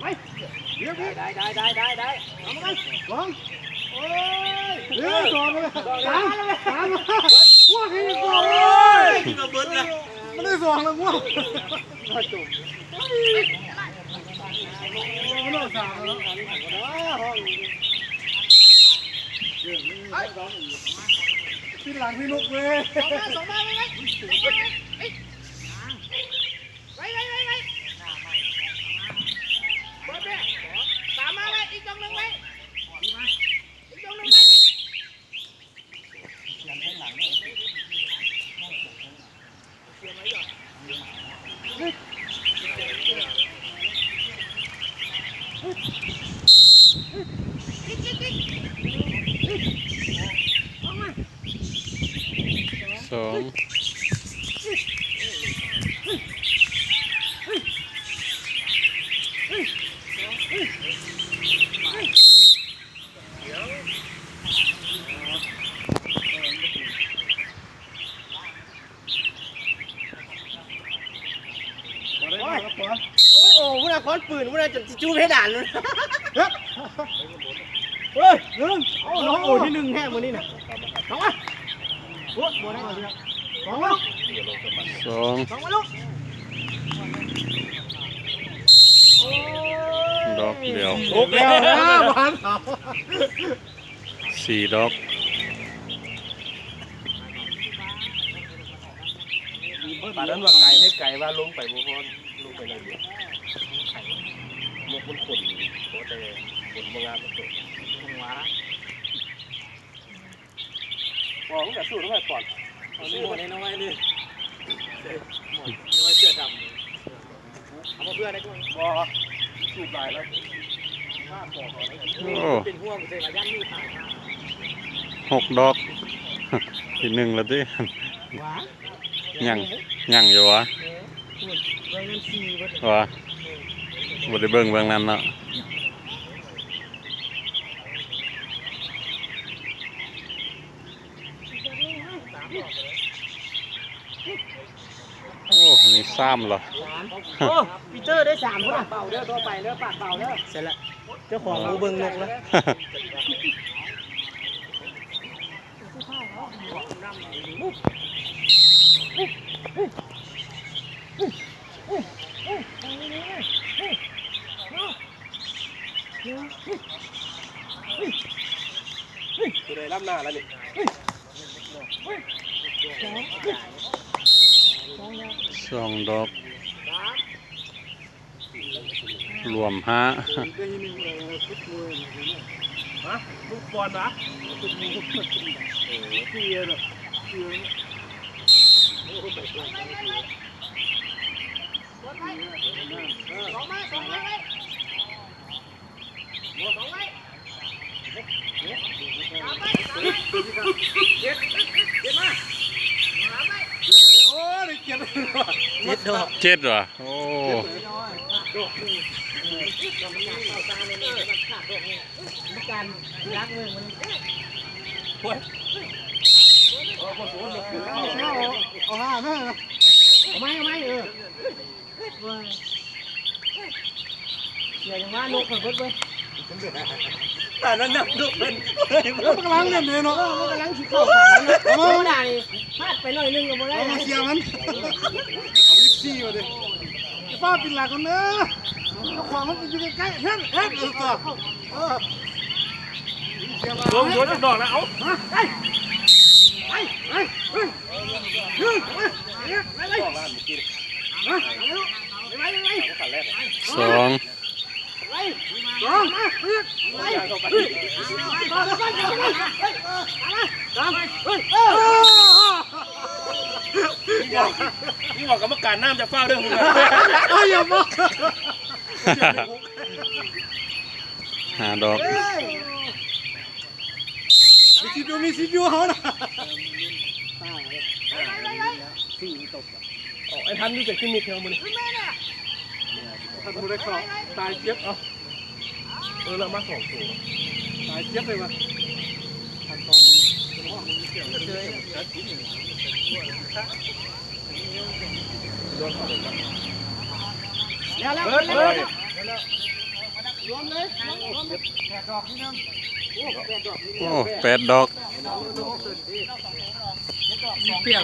ໄປ ໄດ້ ໄດ້ ໄດ້ ໄດ້ ໄດ້ ເອົາມາ ສອງ ໂອ້ຍ ເອີ ສອງ ສາມ ສາມ ໂອ້ຍ ສອງ ໂອ້ຍ ເບິດລະ ມັນໄດ້ສອງແລ້ວ ງ່ວງ ມາຈົມ ຕິດຫຼັງພີ່ນຸກເວີຍ ສອງມາ ສອງມາ ໄວ ໄວ ໄວ ໄວ ສາມມາ ໄວ ອີກດອກໜຶ່ງ ໄວ ອີກດອກໜຶ່ງ ໄວ. ສອງ ໂອ້ຍ ພຸ້ນນະ ຄອນປືນພຸ້ນນະ ຈົນຊິຈູ້ເພດານພຸ້ນນະ ເຮີ້ຍ ໜຶ່ງ ໂອ້ ໂອ້ ທີໜຶ່ງແທ້ມື້ນີ້ນະ ສອງມາ ໂອ້ ບໍ່ໄດ້ເອົາເລື່ອງ ສອງມາ ສອງ ສອງມາລູກ ດອກດຽວ ຫົກແລ້ວນະ ບໍ່ທັນເອົາ ສີ່ດອກ ປານນັ້ນວ່າໄກໃຫ້ໄກ ວ່າລົງໄປບໍ່ພໍ ລົງໄປໜ້ອຍດຽວ ນົກມັນຂົນ ໂອ້ ແຕ່ຂົນບໍ່ງາມ ບໍ່ ມັນກະສູ້ນຳໄປປອນ ຊື້ໝວກນ້ອຍໆນີ້ ໝວກນ້ອຍເສື້ອດຳ ເອົາມາເພື່ອໄດ້ກ່ອນ ບໍ່ ໂອ້ ຫົກດອກ ທີໜຶ່ງແລ້ວຕິ ຫວາ ຍັງ ຍັງຢູ່ຫວາ ເອີ ພຸ້ນ ເບິ່ງນັ້ນສີ່ເບິດ ຫວາ ເອີ ບໍ່ໄດ້ເບິ່ງເບື້ອງນັ້ນເນາະ. ໂອ້ ມີສາມລະ ສາມ ໂອ້ ປີເຕີໄດ້ສາມພຸ້ນນະ ເບົາເດີ ໂທໄປເດີ ປາກເບົາເດີ ໃສ່ລະ ເຈົ້າຂອງບໍ່ເບິ່ງນົກລະ. ຕົວໃດລ້ຳໜ້າລະນີ້ ສອງດອກ ລວມຫ້າ ຮະ ລູກບອນຫວາ ເອີ ສອງໄມ້ ສອງໄມ້ໄວ້ ສອງໄມ້ ສາມໄມ້ ສາມໄມ້ ເຈັດ ເຈັດມາ ສາມໄມ້ ໂອ້ ໄດ້ເຈັດ ເຈັດດອກ ເຈັດຫວາ ໂອ້ ກຳມະການເຂົ້າຕານີ້ ກຳມະການລັກເບິ່ງມັນ ໂອ້ຍ ເອົາ ເອົາຫ້າມາ ເອົາໄມ້ ເອົາໄມ້ ເອີ. ເອີຍ ເສຍຫຍັງວ່ານົກຂ້ອຍເບິດເວີຍ ຕາຍແລ້ວ ນົກເພິ່ນ ມັນກຳລັງຫຼິ້ນເດ້ເນາະ ເອີ ມັນກຳລັງຊິເຂົ້າທາງແລ້ວເນາະ ເອົາມາ ໂອ້ ນາຍ ພາດໄປໜ້ອຍໜຶ່ງກໍບໍ່ໄດ້ ເອົາມາເສຍມັນ ເອົາໄປເອັຟຊີວ່າເດ້ ຟ້າວປິ່ນຫຼັງກ່ອນເດີ ເຈົ້າຂອງມັນຢູ່ໃກ້ໆ ເຮັດ ເຮັດ ເອີ ຕົວະ ເອີ ລົງໂຍນຈັກດອກແລ້ວ ເອົາ ໄປ ໄປ ໄປ ໄປ ສອງ ນີ້ບອກ ນີ້ບອກກຳມະການ ນ້ຳຈະຟ້າວເດີ ມຶງ ເອີຍ ຢ່າບອກ ຫ້າດອກ ມີສິດຢູ່ ມີສິດຢູ່ເຮົານະ ອອກ ໄອ້ທັນຢູ່ຈັກເທກນິກເຮົາມື້ນີ້ ທັນບໍ່ໄດ້ເຂົ້າ ຕາຍເຈັບ ເອົາ ເອີ ລະມາສອງໂຕ ຕາຍເຈັບເລີຍວ່າ ທັນສອງ ແລ້ວ ແລ້ວ ແລ້ວ ແລ້ວ ລວມເລີຍ ລວມເລີຍ ແປດດອກ ໂອ້ ແປດດອກ ມີປ່ຽງ